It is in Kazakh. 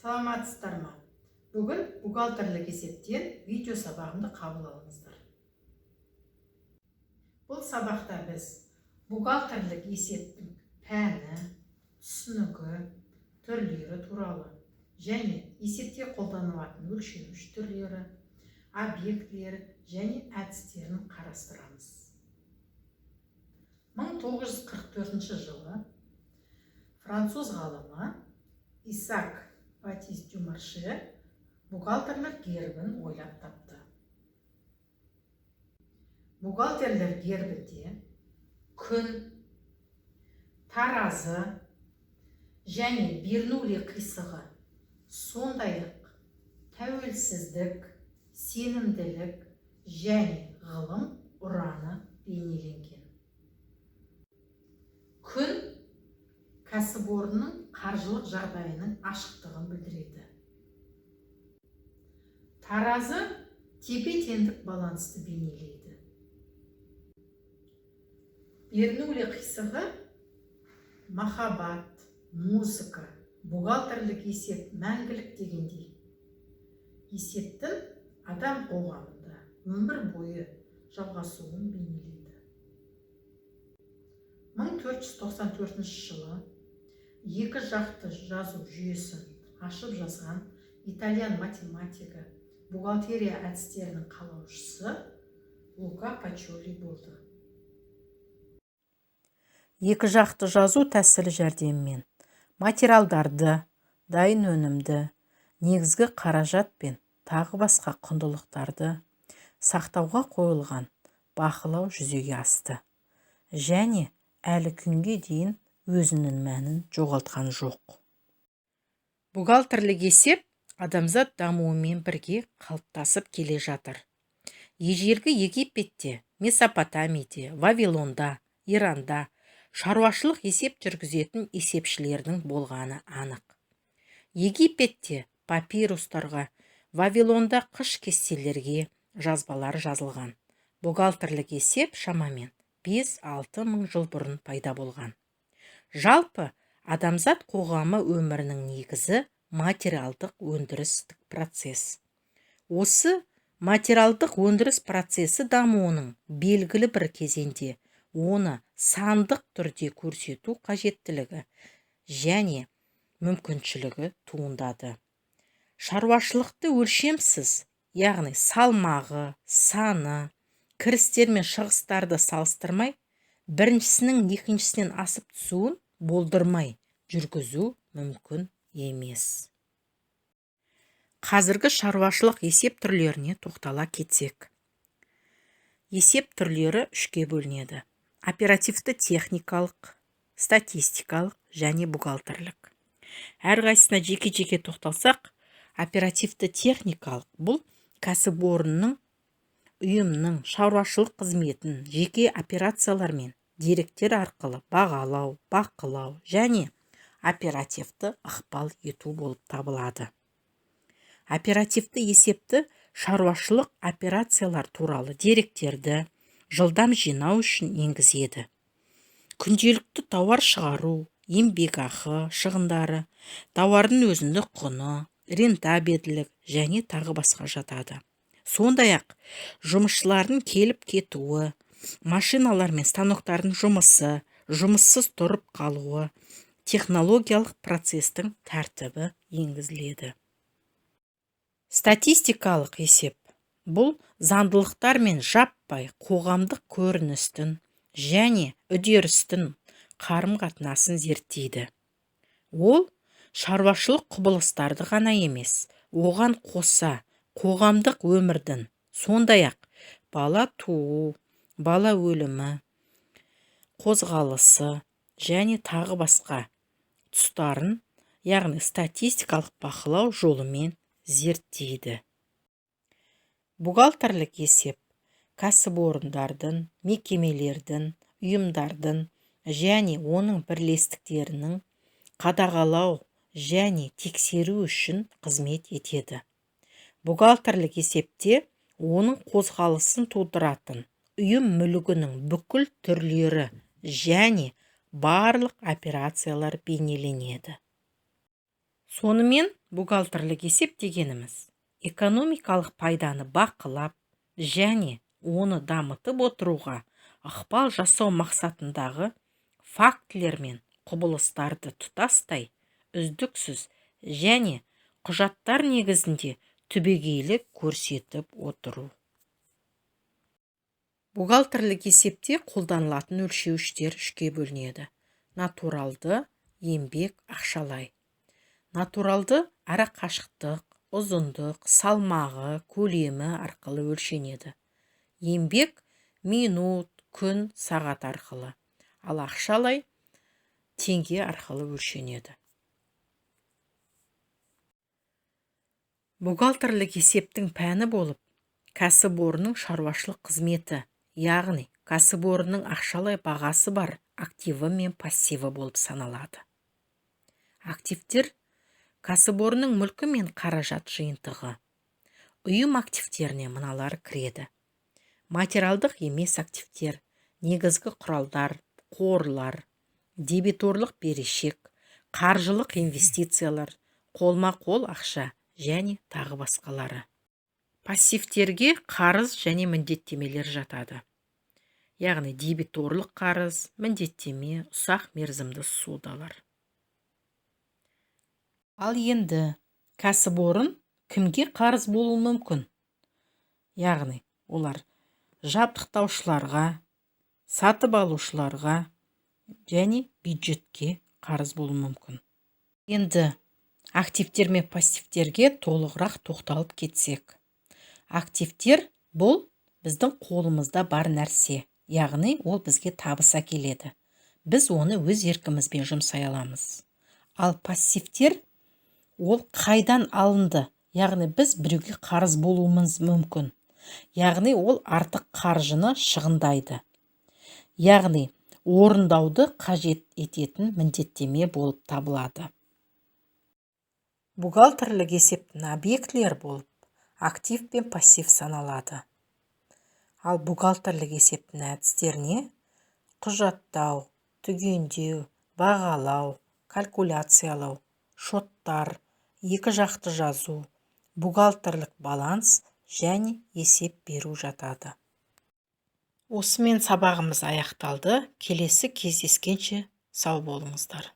Саламатсыздар ма? Бүгін бухгалтерлік есептен видео сабағымды қабыл алыңыздар. Бұл сабақта біз бухгалтерлік есептің пәні, түсінігі, түрлері туралы және есепте қолданылатын өлшеуіш түрлері, объектілері және әдістерін қарастырамыз. 1944 жылы француз ғалымы Исаак Батист Дюмарше бухгалтерлер гербін ойлап тапты. Бухгалтерлер гербінде күн, таразы және Бернулли қисығы, сондай-ақ тәуелсіздік, сенімділік және ғылым ұраны бейнеленген. Күн кәсіпорынның қаржылық жағдайының ашықтығын білдіреді. Таразы тепе-теңдік балансты бейнелейді. Бернулли қисығы махаббат, музыка, бухгалтерлік есеп мәңгілік дегендей, есептің адам қоғамында өмір бойы жалғасуын бейнелейді. 1494 жылы екі жақты жазу жүйесін ашып жазған итальян математигі, бухгалтерия әдістерінің қалаушысы Лука Пачоли болды. Екі жақты жазу тәсілі жәрдемімен материалдарды, дайын өнімді, негізгі қаражат пен тағы басқа құндылықтарды сақтауға қойылған бақылау жүзеге асты және әлі күнге дейін өзінің мәнін жоғалтқан жоқ. Бухгалтерлік есеп адамзат дамуымен бірге қалыптасып келе жатыр. Ежелгі Египетте, Месопотамияда, Вавилонда, Иранда шаруашылық есеп жүргізетін есепшілердің болғаны анық. Египетте папирустарға, Вавилонда қыш кестелерге жазбалар жазылған. Бухгалтерлік есеп шамамен 5-6 мың жыл бұрын пайда болған. Жалпы, адамзат қоғамы өмірінің негізі – материалдық өндірістік процесс. Осы материалдық өндіріс процесі дамуының белгілі бір кезеңде оны сандық түрде көрсету қажеттілігі және мүмкіншілігі туындады. Шаруашылықты өлшемсіз, яғни салмағы, саны, кірістер мен шығыстарды салыстырмай, біріншісінің екіншісінен асып түсуін болдырмай жүргізу мүмкін емес. Қазіргі шаруашылық есеп түрлеріне тоқтала кетсек, есеп түрлері үшке бөлінеді: оперативті техникалық, статистикалық және бухгалтерлік. Әрқайсысына жеке-жеке тоқталсақ, оперативті техникалық – бұл кәсіпорынның, ұйымның шаруашылық қызметін жеке операциялар мен деректер арқылы бағалау, бақылау және оперативті ықпал ету болып табылады. Оперативті есепті шаруашылық операциялар туралы деректерді жылдам жинау үшін енгізеді. Күнделікті тауар шығару, еңбекақы шығындары, тауардың өзіндік құны, рентабельділік және тағы басқа жатады. Сондай-ақ жұмысшылардың келіп кетуі, машиналар мен станоктардың жұмысы, жұмыссыз тұрып қалуы, технологиялық процестің тәртібі енгізіледі. Статистикалық есеп – бұл заңдылықтар мен жаппай қоғамдық көріністің және үдерістің қарым-қатынасын зерттейді. Ол шаруашылық құбылыстарды ғана емес, оған қоса қоғамдық өмірдің, сондай-ақ бала туу, бала өлімі, қозғалысы және тағы басқа тұстарын, яғни статистикалық бақылау жолымен зерттейді. Бухгалтерлік есеп кәсіпорындардың, мекемелердің, ұйымдардың және оның бірлестіктерінің қадағалау және тексеру үшін қызмет етеді. Бухгалтерлік есепте оның қозғалысын тудыратын ұйым мүлігінің бүкіл түрлері және барлық операциялар бейнеленеді. Сонымен, бухгалтерлік есеп дегеніміз – экономикалық пайданы бақылап және оны дамытып отыруға ықпал жасау мақсатындағы фактілер мен құбылыстарды тұтастай, үздіксіз және құжаттар негізінде түбегейлі көрсетіп отыру. Бухгалтерлік есепте қолданылатын өлшеуіштер үшке бөлінеді: натуралды, еңбек, ақшалай. Натуралды арақашықтық, ұзындық, салмағы, көлемі арқылы өлшенеді. Еңбек минут, күн, сағат арқылы, ал ақшалай теңге арқылы өлшенеді. Бухгалтерлік есептің пәні болып кәсіпорынның шаруашылық қызметі, яғни кәсіпорынның ақшалай бағасы бар активі мен пассиві болып саналады. Активтер – кәсіпорынның мүлкі мен қаражат жиынтығы. Ұйым активтеріне мыналар кіреді: материалдық емес активтер, негізгі құралдар, қорлар, дебиторлық берешек, қаржылық инвестициялар, қолма-қол ақша және тағы басқалары. Пассивтерге қарыз және міндеттемелер жатады, яғни дебиторлық қарыз, міндеттеме, ұсақ мерзімді ссудалар. Ал енді кәсіпорын кімге қарыз болуы мүмкін? Яғни олар жабдықтаушыларға, сатып алушыларға және бюджетке қарыз болуы мүмкін. Енді активтер мен пассивтерге толығырақ тоқталып кетсек. Активтер – бұл біздің қолымызда бар нәрсе, яғни ол бізге табыс әкеледі, біз оны өз еркімізбен жұмсай аламыз. Ал пассивтер – ол қайдан алынды, яғни біз біреуге қарыз болуымыз мүмкін, яғни ол артық қаржыны шығындайды, яғни орындауды қажет ететін міндеттеме болып табылады. Бухгалтерлік есептің объектілері болып актив пен пассив саналады. Ал бухгалтерлік есептің әдістеріне құжаттау, түгендеу, бағалау, калькуляциялау, шоттар, екі жақты жазу, бухгалтерлік баланс және есеп беру жатады. Осымен сабағымыз аяқталды. Келесі кездескенше сау болыңыздар.